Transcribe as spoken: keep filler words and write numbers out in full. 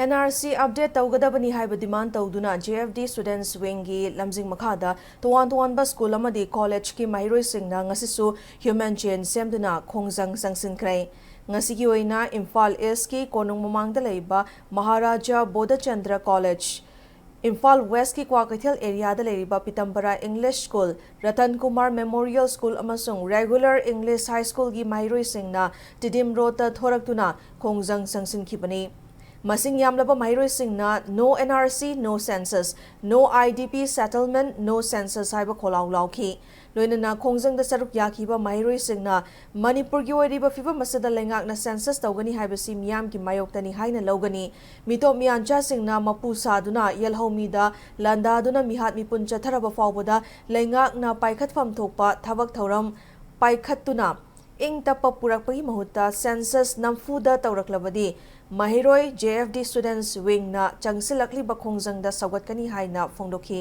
And R C update ꯇꯧꯒꯗꯕꯅꯤ ꯍꯥꯏꯕ ꯗꯤꯃꯥꯟ ꯇꯧꯗꯨꯅ ꯖꯦ ꯑꯦꯐ ꯗꯤ ꯁ꯭ꯇꯨꯗꯦꯟꯠꯁ ꯋꯤꯡꯒꯤ ꯂꯝꯖꯤꯡ ꯃꯈꯥꯗ ꯇꯣꯉꯥꯟ ꯇꯣꯉꯥꯟꯕ ꯁ꯭ꯀꯨꯜ ꯑꯃꯗꯤ ꯀꯣꯂꯦꯖꯀꯤ ꯃꯍꯩꯔꯣꯏꯁꯤꯡꯅ ꯉꯁꯤꯁꯨ ꯍ꯭ꯌꯨꯃꯦꯟ ꯆꯦꯟ ꯁꯦꯝꯗꯨꯅ ꯈꯣꯡꯖꯪ ꯆꯪꯁꯤꯟꯈ꯭ꯔꯦ꯫ ꯉꯁꯤꯒꯤ ꯑꯣꯏꯅ ꯏꯝꯐꯥꯜ ꯏꯁꯀꯤ ꯀꯣꯅꯨꯡ ꯃꯃꯥꯡꯗ ꯂꯩꯕ ꯃꯍꯥꯔꯥꯖꯥ ꯕꯣꯙꯆꯟꯗ꯭ꯔ ꯀꯣꯂꯦꯖ, ꯏꯝꯐꯥꯜ ꯋꯦꯁꯀꯤ ꯀ꯭ꯋꯥꯀꯩꯊꯦꯜ ꯑꯦꯔꯤꯌꯥꯗ ꯂꯩꯔꯤꯕ Pitambara English school, Ratan Kumar memorial school ꯑꯃꯁꯨꯡ ꯔꯦꯒꯨꯂꯔ ꯏꯪꯂꯤꯁ ꯍꯥꯏ ꯁ꯭ꯀꯨꯜꯒꯤ ꯃꯍꯩꯔꯣꯏꯁꯤꯡꯅ ꯇꯤꯗꯤꯝ ꯔꯣꯗꯇ ꯊꯣꯔꯛꯇꯨꯅ ꯈꯣꯡꯖꯪ ꯆꯪꯁꯤꯟꯈꯤꯕꯅꯤ꯫ ꯃꯁꯤꯡ ꯌꯥꯝꯂꯕ ꯃꯍꯩꯔꯣꯏꯁꯤꯡꯅ "No N R C, no census, no I D P settlement, no census" ꯍꯥꯏꯕ ꯈꯣꯜꯂꯥꯎ ꯂꯥꯎꯈꯤ꯫ ꯂꯣꯏꯅꯅ ꯈꯣꯡꯖꯪꯗ ꯁꯔꯨꯛ ꯌꯥꯈꯤꯕ ꯃꯍꯩꯔꯣꯏꯁꯤꯡꯅ ꯃꯅꯤꯄꯨꯔꯒꯤ ꯑꯣꯏꯔꯤꯕ ꯐꯤꯕꯝ ꯑꯁꯤꯗ ꯂꯩꯉꯥꯛꯅ ꯁꯦꯟꯁꯁ ꯇꯧꯒꯅꯤ ꯍꯥꯏꯕꯁꯤ ꯃꯤꯌꯥꯝꯒꯤ ꯃꯥꯌꯣꯛꯇꯅꯤ ꯍꯥꯏꯅ ꯂꯧꯒꯅꯤ꯫ ꯃꯤꯇꯣꯞ ꯃꯤꯌꯥꯟꯆꯥꯁꯤꯡꯅ ꯃꯄꯨ ꯁꯥꯗꯨꯅ ꯌꯦꯜꯍꯧꯃꯤꯗ ꯂꯥꯟꯗꯥꯗꯨꯅ ꯃꯤꯍꯥꯠ ꯃꯤꯄꯨꯟ ꯆꯠꯊꯔꯕ ꯐꯥꯎꯕꯗ ꯂꯩꯉꯥꯛꯅ ꯄꯥꯏꯈꯠꯐꯝ ꯊꯣꯛꯄ ꯊꯕꯛ ꯊꯧꯔꯝ ꯄꯥꯏꯈꯠꯇꯨꯅ ꯏꯪ ꯇꯞꯄ ꯄꯨꯔꯛꯄꯒꯤ ꯃꯍꯨꯠꯇ ꯁꯦꯟꯁꯁ ꯅꯝꯐꯨꯗ ꯇꯧꯔꯛꯂꯕꯗꯤ ꯃꯍꯩꯔꯣꯏ, ꯖꯦ ꯑꯦꯐ ꯗꯤ ꯁ꯭ꯇꯨꯗꯦꯟꯠꯁ ꯋꯤꯡꯅ ꯆꯪꯁꯤꯜꯂꯛꯂꯤꯕ ꯈꯣꯡꯖꯪꯗ ꯁꯧꯒꯠꯀꯅꯤ ꯍꯥꯏꯅ ꯐꯣꯡꯗꯣꯛꯈꯤ꯫